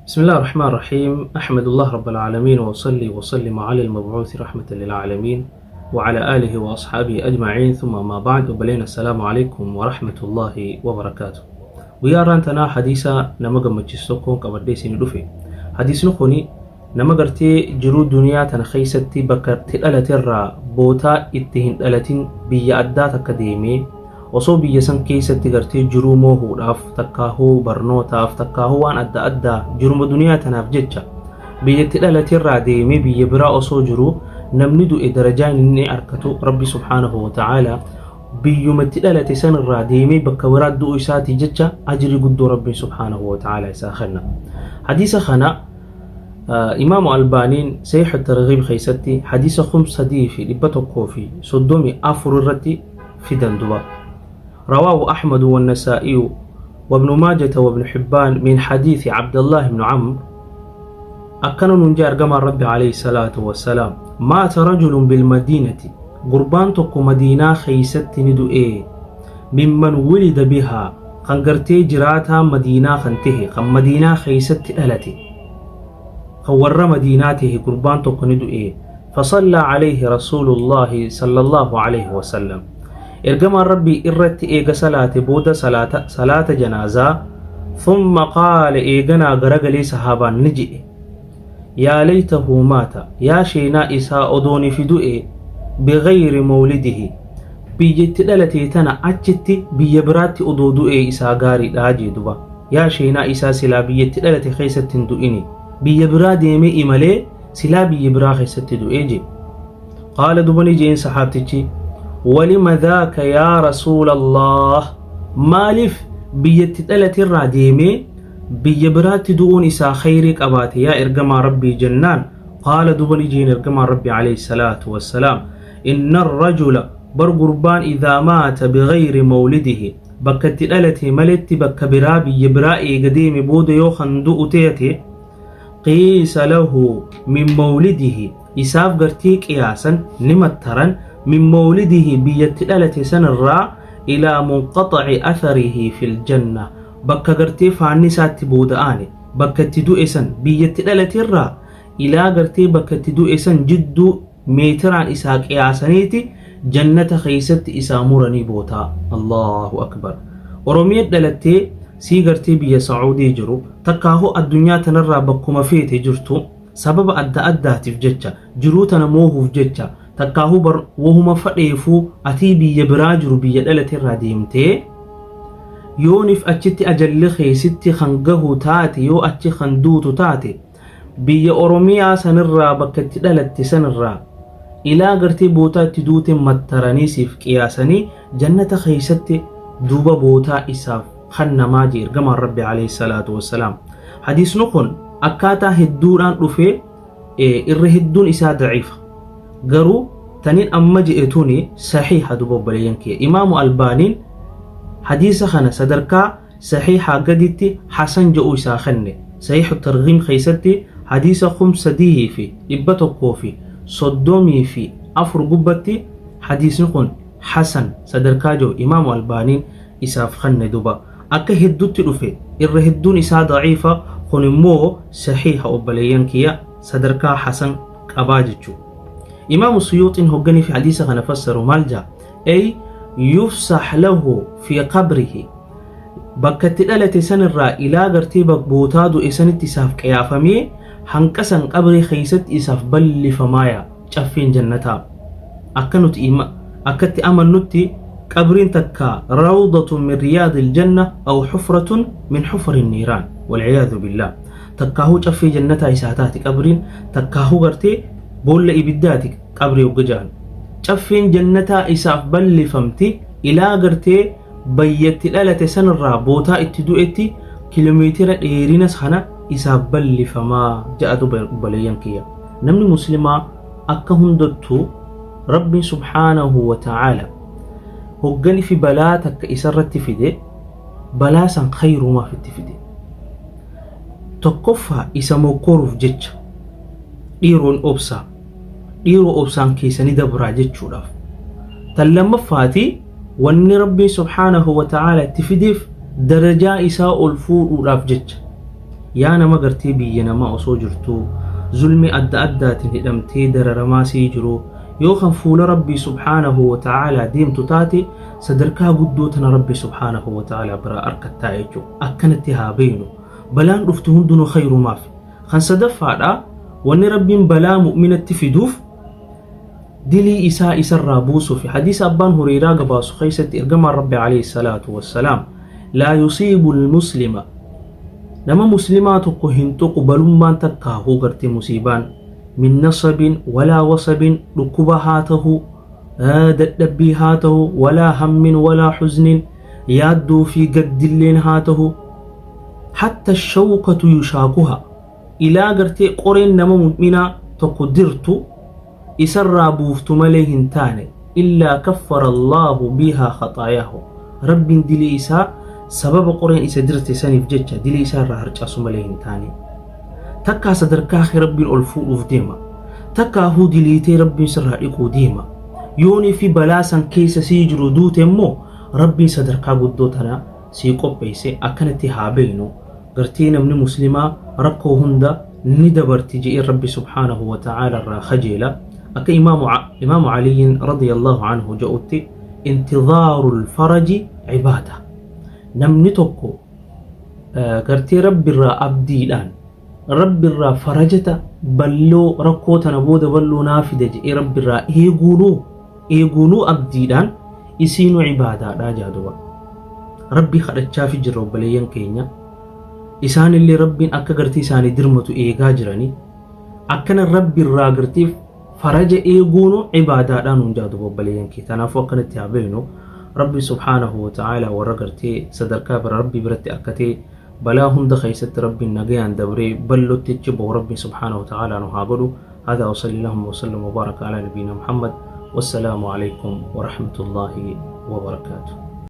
بسم الله الرحمن الرحيم، أحمد الله رب العالمين، وأصلي وأسلم على المبعوث رحمة للعالمين وعلى آله وأصحابه أجمعين، ثم ما بعد. وبلينا السلام عليكم ورحمة الله وبركاته. Guyyaa irraan tanaa hadiisa nama gammachiisu tokkoon qabadhee isin dhufe. Hadiisni kuni nama gartee jiruu duniyaa tana keessatti bakka itti dhalaterraa bootaa itti hin dhalatin biyya addaa takka deemee, osoo biyya san keessatti gartee jiruu moohuudhaaf, takkaahuu barnootaaf, takkaahuu waan adda addaa jiruma duniyaa tanaaf jecha biyya itti dhalaterraa deemee biyya biraa osoo jiru namni du'e, darajaan inni arkatu Rabbi subhaanahu wa ta'aalaa biyyuma itti dhalate sanirraa deemee bakka biraa du'u isaatii jecha ajrii guddoo Rabbiin subhaanahu wa ta'aalaa isaa kenna. Hadiisa kana Imaamu Albaaniin Sahiih Targhiib keessatti hadiisa 3134 irratti fidan duba. رواه أحمد والنسائي وابن ماجة وابن حبان من حديث عبد الله بن عمرو. Akkana nuun jee ergamaan Rabbi عليه الصلاة والسلام: مات رجل بالمدينة، gurbaan tokko Madiinaa keeysatti ni du'e، ممن ولد بها، kan gartee jiraataa Madiinaa kan tahe, kan Madiinaa keeysatti dhalate, kan warra Madiinaa tahe, gurbaan tokko ni du'e. فصلى عليه رسول الله صلى الله عليه وسلم، ergamaan Rabbii irratti eega salaate booda salaata janaazaa، ثم قال، eeganaa garagalee sahaabaan ni je'e: يا ليته مات، yaa sheenaa isaa odooni fi du'e، بغير مولده، biyyatti dhalatee tana achitti biyya biraatti odoo du'e isaa gaariidha jee duba. Yaa sheenaa isaa, silaa biyyatti dhalate keessatti hin du'ini, biyya biraa deemee imalee silaa biyya biraa keessatti du'ee jee. قال، dubani jeen sahaabtichi: ولم ذاك يا رسول الله؟ Maaliif biyyatti dhalaterraa deemee biyya biraatti du'uun isaa khayrii qabaate, yaa ergamaa Rabbii jennaan، قال، dubani jeen ergamaa Rabbii عليه الصلاة والسلام: إن الرجل، bar gurbaan، إذا مات بغير مولده، bakka itti dhalate maletti bakka biraa, biyya biraa eega deeme booda yoo kan du'u teete، قيس له من مولده، isaaf gartee qiyaasan ni mattaran، من مولده، biyyatti dhalate sanirraa، إلى منقطع أثره في الجنة، bakka gartee faanni isaatti booda'aane, bakka itti du'e san, biyyatti dhalaterraa ilaa gartee bakka itti du'e san jidduu meetiraan isaa qiyaasaniiti jannata keeysatti isaa muranii bootaa. الله أكبر. Oromiyaa dhalattee sii gartee biyya Sacuudii jiru, takkaahuu addunyaa tanarraa bakkuma feete jirtu, sababa adda addaatiif jecha, jiruu tana moohuuf jecha, takkaahuu bar wahuma fadheefuu atii biyya biraa jiru, biyya dhalateerraa deemtee yoonif achitti ajalli keessitti kan gahu taate, yoo achi kan duutu taate, biyya Oromiyaa sanirraa, bakka itti dhalatte sanirraa ilaa gartee bootaa itti duute mattaranii siif qiyaasanii jannata keeysatti duuba bootaa isaaf kan namaa jee ergamaan Rabbi عليه الصلاة والسلام. Hadiisni kun akkaataa hedduudhaan dhufee irra hedduun isaa daciifa, garuu tanin amma je'e tuni saxiixa. Duba obboleeyyan kiyya, Imaamu Albaaniin hadiisa kana sadarkaa saxiixaa gaditti hasan je'uu isaa kenne. Saxiixu Targhiib keeysatti hadiisa 3134 gubbatti hadiisni kun hasan sadarkaa jiru Imaamu Albaaniin isaaf kenne. Duba akka hedduutti dhufe, irra hedduun isaa daciifa, kun immoo saxiixa, obboleeyyan kiyya, sadarkaa hasan qabaa jechuu. Imaamu Suyuuxiin hogganii fi hadiisa kana fassaru maal jaa? أي يفسح له في قبره، bakka itti dhalate sanirraa ilaa gartee bootaa du'e sanitti isaaf qiyaafamee hanqa san qabrii keeysatti isaaf bal'ifamaaya caffeen jannataa. Akka nuti akkatti amannutti qabriin takka روضة من رياض الجنة أو حفرة من حفر النيران والعياذ بالله. Takkaahuu caffee jannataa isaa taati qabriin, takkaahuu gartee boolla ibiddaati qabrii hogga ja'an. Caffeen jannataa isaaf bal'ifamti, ilaa gartee bayyatti dhalate sanirraa bootaa itti du'etti kiiloomeetira dheerina sana isaaf bal'ifamaa ja'atu. Obboleeyyan kiyya, namni muslimaa akka hundattuu Rabbiin سبحانه وتعالى hoggani fi balaa takka isarratti fide, balaa san khayrumaaf itti fide. Tokkoffaa isa mokkoruuf jecha, dhiiroon obsaa, dhiiroo obsaan keessanii dabraa jechuudhaaf. Tan lammaffaati, wanni Rabbiin سبحانه وتعالى itti fideef darajaa isaa ol fuudhuudhaaf jecha. Yaa nama gartee biyya namaa osoo jirtuu zulmi adda addaatiin hidhamtee dararamaa sii jiru, yoo kan fuula Rabbii subhaanahu wa ta'aalaa deemtu taate, sadarkaa guddoo tana Rabbi subhaanahu wa ta'aalaa biraa arkattaa jechuudha. Akkanatti haa beeynu. Balaan dhuftu hundinuu khayrumaaf. Kan sadaffaadha, wanni Rabbiin balaa mu'minatti fiduuf dilii isaa isarraa buusuufi. Hadiisa Abbaan Hureyraa gabaasu keessatti ergamaan Rabbi alayhi salaatu wassalaam, laa yusiibu muslima, nama muslimaa tokko hin tuqu balummaan takkaahuu gartee musiibaan, min nasabin walaa wasabin, dhukkuba haa tahu, dadhabbii haa tahu, walaa hammin walaa huznin, yaaddoo fi gaddilleen haa tahu, hatta shawkatu yushaakuha, ilaa gartee qoreen nama mu'minaa tokko dirtu isarraa buuftu malee hin taane, illaa kaffara Allaahu bihaa khaxaayaahu, Rabbiin dilii isaa sababa qoreen isa dirte saniif jecha dilii isaa irraa harcaasu malee hin taane. Takkaa sadarkaa kee Rabbiin ol fuudhuuf deema, takkaahuu diliitee Rabbiin sirraa dhiquu deema. Yoonii fi balaa san keessa sii jiru duute immoo Rabbiin sadarkaa guddoo tana sii qopheesse. Akkanatti haa beeynu. Gartee namni muslimaa rakkoo hunda ni dabarti je'ee Rabbi subhaanahu wa ta'aala irraa kajeela. Akka imaamu Aliyyiin radiyallahu anhu je'utti, intizaarul faraji cibaada. Namni tokko gartee Rabbi irraa abdiidhaan, Rabbi irraa farajata balloo, rakkoo tana booda balloo naa fida je'ee Rabbi irraa eeguunuu abdiidhaan isiinuu cibaadaadha jaaduba. Rabbii kadhachaafi jirra obboleeyyan keenya. Isaanillee Rabbiin akka gartee isaanii dirmatu eegaa jirani. Akkana Rabbi irraa garteef faraja eeguunu cibaadaadhaa nuun jaaduba obboleeyyan kee. Kanaafuu akkanatti haa beeknu. Rabbi subhaanahu wa ta'ala warra gartee sadarkaa bira Rabbi biratti arkatee balaa hunda keessatti Rabbiin nagayaan dabree ballotti achi bahu Rabbiin subhaanahu wa ta'ala nu haa godhu. هذا وصلى اللهم وسلم وبارك على نبينا محمد، والسلام عليكم ورحمة الله وبركاته.